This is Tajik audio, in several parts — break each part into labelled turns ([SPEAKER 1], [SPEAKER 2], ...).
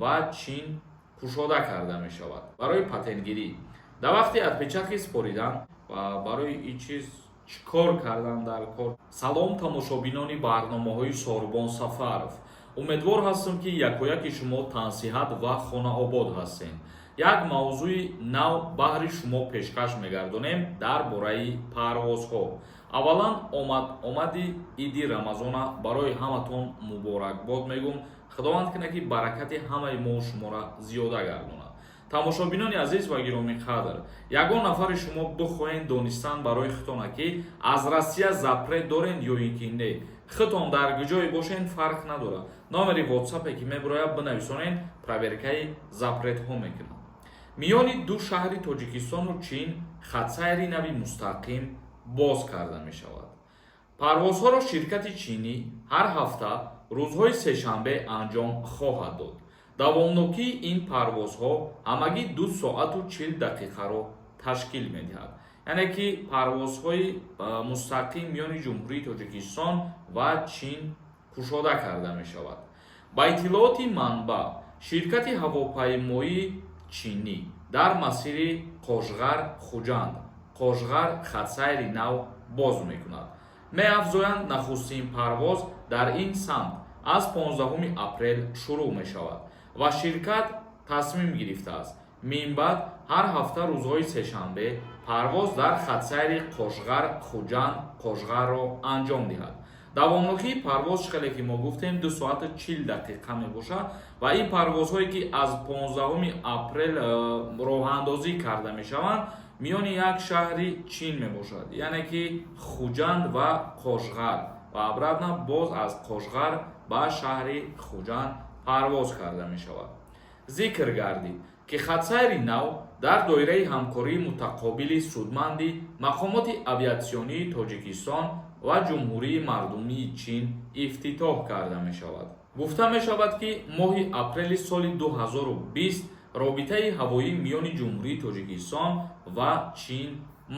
[SPEAKER 1] Ва Чин кушода карда мешавад барои патентгирӣ. Дар вақти отпечатки супоридан ва барои ин чиз чӣ кор кардан дар кор? Салом, тамошобинони барномаҳои Сорбон Сафаров. Умедвор ҳастам, ки якояки шумо тансиҳат ва хонаобод ҳастед. Як мавзӯи нав баҳри шумо пешкаш мегардонем дар бораи парвозҳо. Аввалан, омад омади иди Рамазона барои ҳаматон муборакбод мегӯм. Худованд кунад, ки баракати ҳамаи мо шуморо зиёда гардонад. Тамошобинони азиз ва гиромиқадр, ягон нафари шумо бихоҳед донистан барои худтона, ки аз Россия запрет доред ё ин ки не, худтон дар куҷое бошед, фарқ надорад, номери Ватсапе, ки мебирояд, бинависонед, проверкаи запретҳо мекунад. Миёни ду шаҳри Тоҷикистону Чин хатсайри нави мустақим боз карда мешавад. Парвозҳоро ширкати чинӣ ҳар ҳафта рӯзҳои сешанбе анҷом хоҳад дод. Давомнокии ин парвозҳо ҳамагӣ 2 соату 40 дақиқаро ташкил медиҳад. Яъне ки парвозҳои мустақим миёни Ҷумҳурии Тоҷикистон ва Чин кушода карда мешавад. Ба иттилооти манбаъ, ширкати ҳавопаймоии чинӣ дар масири Қошғар — Хуҷанд — Қошғар хатсайри нав боз мекунад. Меафзоянд, нахустин парвоз дар ин самт аз 15 апрел шурӯъ мешавад ва ширкат тасмим гирифтааст, минбаъд ҳар ҳафта рӯзҳои сешанбе парвоз дар хатсайри Қошғар — Хуҷанд — Қошғарро анҷом диҳад. Давомнокии парвоз, хеле ки мо гуфтем, 2 соату 40 дақиқа мебошад ва ин парвозҳое, ки аз 15 апрел роҳандозӣ карда мешаванд, миёни як шаҳри Чин мебошад, яъне ки Хуҷанд ва Қошғар, ва обратно боз аз Қошғар ба шаҳри Хуҷанд парвоз карда мешавад. Зикр гардид, ки хатсайри нав дар доираи ҳамкории мутақобили судманди мақомоти авиатсионии Тоҷикистон ва Ҷумҳурии Мардумии Чин ифтитоҳ карда мешавад. Гуфта мешавад, ки моҳи апрели соли 2020 робитаи ҳавоӣ миёни Ҷумҳурии Тоҷикистон ва Чин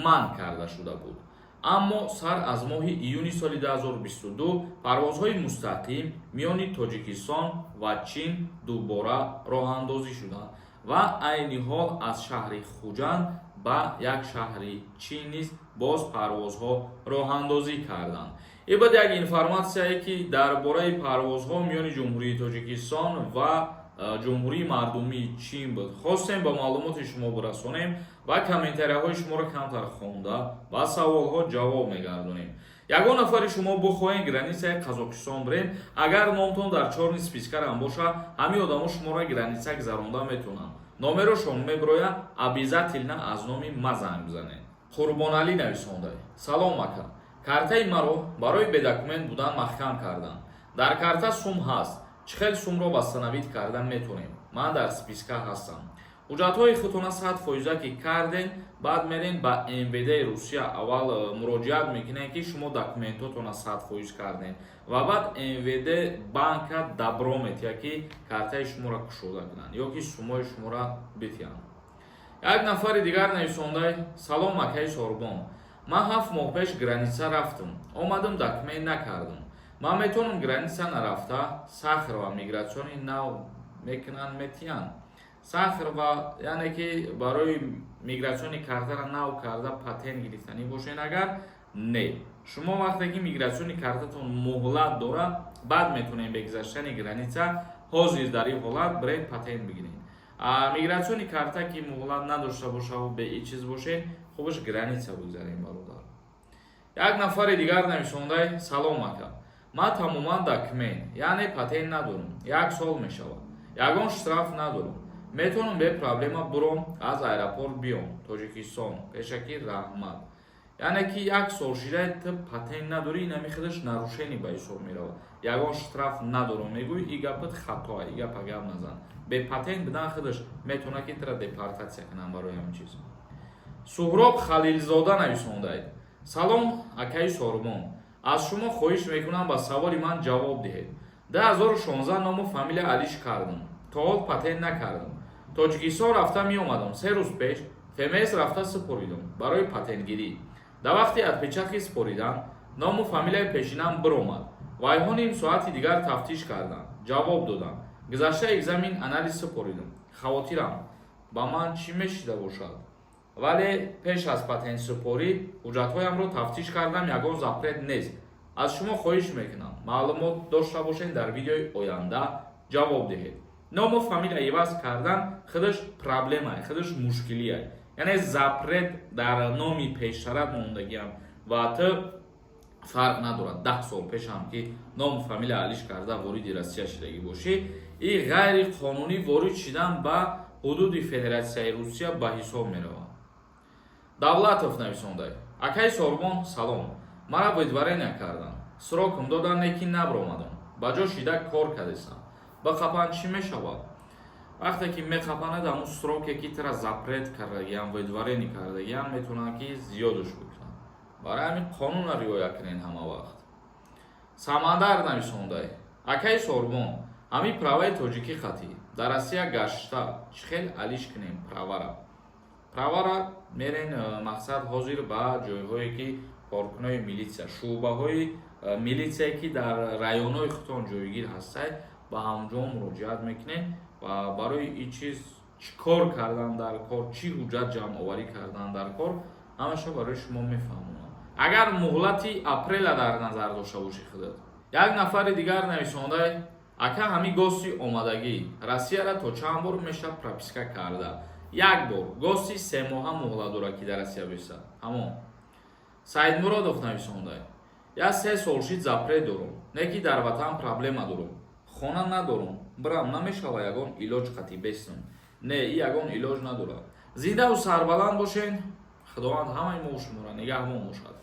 [SPEAKER 1] манъ карда шуда буд, аммо сар аз моҳи июни соли 2022 парвозҳои мустақим миёни Тоҷикистон ва Чин дубора роҳандозӣ шуданд ва айни ҳол аз шаҳри Хуҷанд ба як шаҳри Чин низ боз парвозҳо роҳандозӣ карданд. Ин буд як информатсияе, ки дар бораи парвозҳо миёни Ҷумҳурии Тоҷикистон ва Ҷумҳурии Мардумии Чин буд. Хостем, ба маълумоти шумо бирасонем ва комментарияҳои шуморо камтар хонда ва саволҳо ҷавоб мегардонем. Ягон нафари шумо бихоҳед границаи Қазоқистон бирен, агар номтон дар чёрный спискарам бошад, ҳамин одамо шуморо граница гузаронда метавонанд. Номерошон мебирояд, обязательно аз номи ма занг бизанед. Қурбоналӣ нависонда: «Салом, ака. Картаи маро барои бедокумент будан маҳкам карданд. Дар карта сум ҳаст. Чӣ хел сумро восстановить карда метавонем? Ман дар списка ҳастам». Ҳуҷҷатҳои худтона 100 фоиза ки карден, баъд мерен ба МВД Русия, аввал муроҷиат мекунед, ки шумо документотона 100% карден, ва баъд МВД банка добро метиҳад, ки картаи шуморо кушода кунанд ё ки сумои шуморо битиҳанд. Як нафари дигар нависондай: «Салом, акаи Сорбон. Ман 7 моҳ пеш граница рафтам, омадам, документ накардам. Ман метавонам граница нарафта Сахарова миграционный нав мекунанд, метиҳанд?» Сахарова, яъне ки барои миграционный картаро нав карда патент гирифтанӣ бошед, агар не, шумо вақте ки миграционный картатон муҳлат дорад, баъд метавонед бе гузаштани граница ҳозир дар ин ҳолат биред, патент бигиред. Миграционный карта ки муҳлат надошта бошаву бе ин чиз бошед, хубаш граница бигзарем, бародар. Як нафари дигар нависондай: «Салом, ака. Ман тамоман документ, яъне патент надорам. Як сол мешавад, ягон штраф надорам. Метавонам бе проблема буром, аз аэропорт биём Тоҷикистон? Пешакӣ раҳмат». Яъне ки як сол шидай ту патент надорӣ, инами худаш нарушение ба ҳисоб меравад. «Ягон штраф надорам» мегӯӣ, и гапат хато, и гапа гап назан. Бепатент будан худаш метавонад, ки тура депортатсия кунанд барои ҳамин чиз. Суҳроб Халилзода нависондаед: «Салом, акаи Сорбон. Аз шумо хоҳиш мекунам, ба саволи ман ҷавоб диҳед. 2016 ному фамилия алиш кардам, то ҳол патент накардам. Тоҷикистон рафта меомадам. 3 рӯз пеш ФМС рафта супоридам барои патентгирӣ. Дар вақти отпечатки супоридан ному фамилияи пешинам биромад. Вайҳо ним соати дигар тафтиш карданд, ҷавоб доданд. Гузашта экзамен, анализ супоридам. Хавотирам, ба ман чӣ мешида бошад? Вале пеш аз патентсупорӣ ҳуҷҷатҳоямро тафтиш кардам, ягон запрет нест. Аз шумо хоҳиш мекунам, маълумот дошта бошед, дар видеои оянда ҷавоб диҳед. Ному фамилия иваз кардан худаш проблемае, худаш мушкилие. Яъне запрет дар номи пештарат мондагиам ва ту фарқ надорад, 10 сол пешам ки ному фамилия алиш карда вориди Россия шидагӣ бошӣ, и ғайриқонунӣ ворид шидан ба ҳудуди Федератсияи Русия ба ҳисоб меравад. Давлатов нависонда: «Акаи Сорбон, салом. Мара выдворение кардам, срок ам додан, лекин набаромадам, ба ҷо шида кор кардесам. Ба қапан чӣ мешавад?» Вақте ки меқапанад, ҳамун срок е ки тира запрет кардагиам, выдворение кардагиам, метавонанд ки зиёдаш бикунанд. Барои ҳамин қонунро риоя кунед ҳама вақт. Самандар нависондай: «Акаи Сорбон, ҳамин права и тоҷикӣ қатӣ дар Россия гашта чӣ хел алиш кунем права ра?» Права ра мерен, мақсад, ҳозир ба ҷойҳое ки коркунои милитсия, шӯъбаҳои милитсие ки дар районҳои худтон ҷойгир ҳастад, ба ҳамонҷо муроҷиат мекунед ва барои ин чиз чӣ кор кардан дар кор, чӣ ҳуҷҷат ҷамъоварӣ кардан дар кор, ҳамаша барои шумо мефаҳмонам, агар муҳлати апрела дар назар дошта бошӣ худат. Як нафари дигар нависондай: «Ака, ҳамин гости омадагӣ Россияра то чанд бор мешавад прописка карда?» Як бор. Гости 3 моҳа муҳлат дорад, ки дар Россия бисад, ҳамон. Саидмуродов нависондай: «Як 3 сол шид запрет дорум, не ки дар ватан проблема дорум, хона надорум, бирам намешава, ягон илоҷ қатӣ бестам?» Не, и ягон илоҷ надорад. Зиндаву сарбаланд бошен. Худованд ҳамаи мо шуморо нигаҳбон бошад.